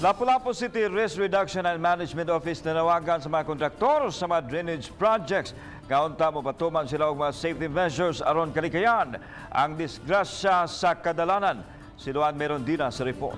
Lapu-Lapu City Risk Reduction and Management Office nanawagan sa mga kontraktor sa mga drainage projects nga unta mopatuman sila og mga safety measures aron kalikayan ang disgrasya sa kadalanan. Si Luan Merondina sa report.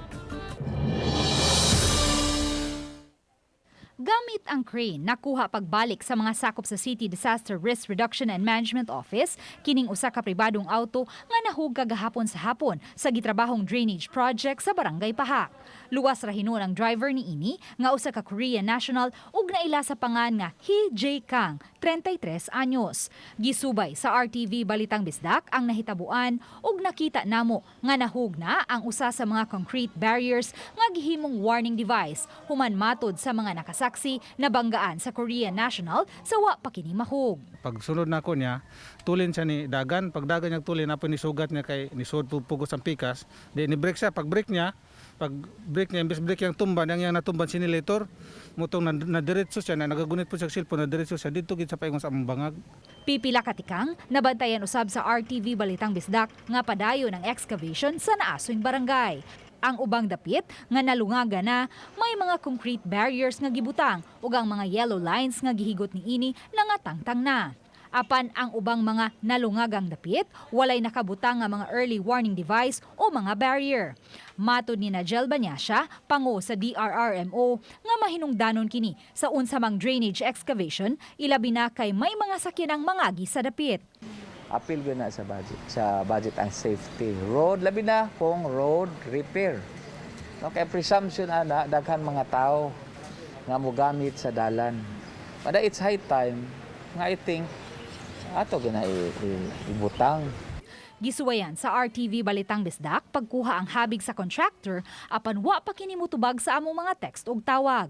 Gamit ang crane, nakuha pagbalik sa mga sakop sa City Disaster Risk Reduction and Management Office kining usa ka pribadong auto nga nahug kagahapon sa hapon sa gitrabahong drainage project sa Barangay Pahak. Luwas ra hinuon ang driver niini nga usa ka Korean national ug naila sa pangan nga Hee Jae Kang, 33 anyos. Gisubay sa RTV Balitang Bisdak ang nahitabuan ug nakita namo nga nahug na ang usa sa mga concrete barriers nga gihimong warning device human matod sa mga nakasaksi, nabanggaan sa Korean national sa wa pa kini mahug. Pagsunod nako niya, tulin siya ni dagan. Pag dagan niya tulin, napo ni sugat niya kay ni sud pugos ang pikas. Di ni brake siya. Pag brake niya, imbes brake yang tumban, yang natumban sinilitor, mutong na, nadiretso siya, na nagagunit po siya sa cellphone, nadiretso siya dito gid sa paingon sa among bangag. Pipila katikang nabantayan usab sa RTV Balitang Bisdak nga padayon ang excavation sa naasoy barangay. Ang ubang dapit nga nalungaga na, may mga concrete barriers nga gibutang ug ang mga yellow lines nga gihigot niini nangatangtang na. Apan ang ubang mga nalungagang dapit, walay nakabutang nga mga early warning device o mga barrier. Matod ni Najel Banyasya, pango sa DRRMO, nga mahinungdanon kini sa unsa mang drainage excavation, ilabi na kay may mga sakyanang mangagi sa dapit. Apil gyud na sa budget ang safety road, labi na kung road repair, no? Kay presumption ana, daghan mga tao nga mogamit sa dalan. But it's high time nga I think ato gina ibutang. Gisuwayan sa RTV Balitang Bisdak pagkuha ang habig sa contractor, apan wa pa kini motubag sa among mga text ug tawag.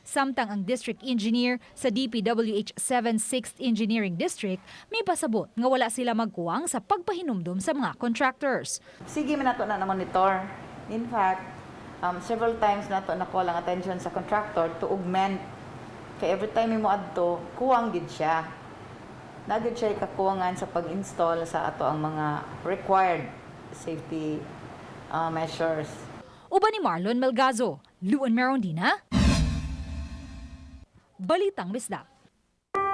Samtang ang district engineer sa DPWH 7 6th Engineering District may pasabot nga wala sila magkuwang sa pagpahinumdum sa mga contractors. Sige man nato na na-monitor. In fact, several times nato na call ang attention sa contractor to augment. Kay every time mo adto, kuwang gid siya. Naa gid siya kakuwangan sa pag-install sa ato ang mga required safety measures. Uban ni Marlon Melgazo, Luan Merondina, Balitang Bisdak.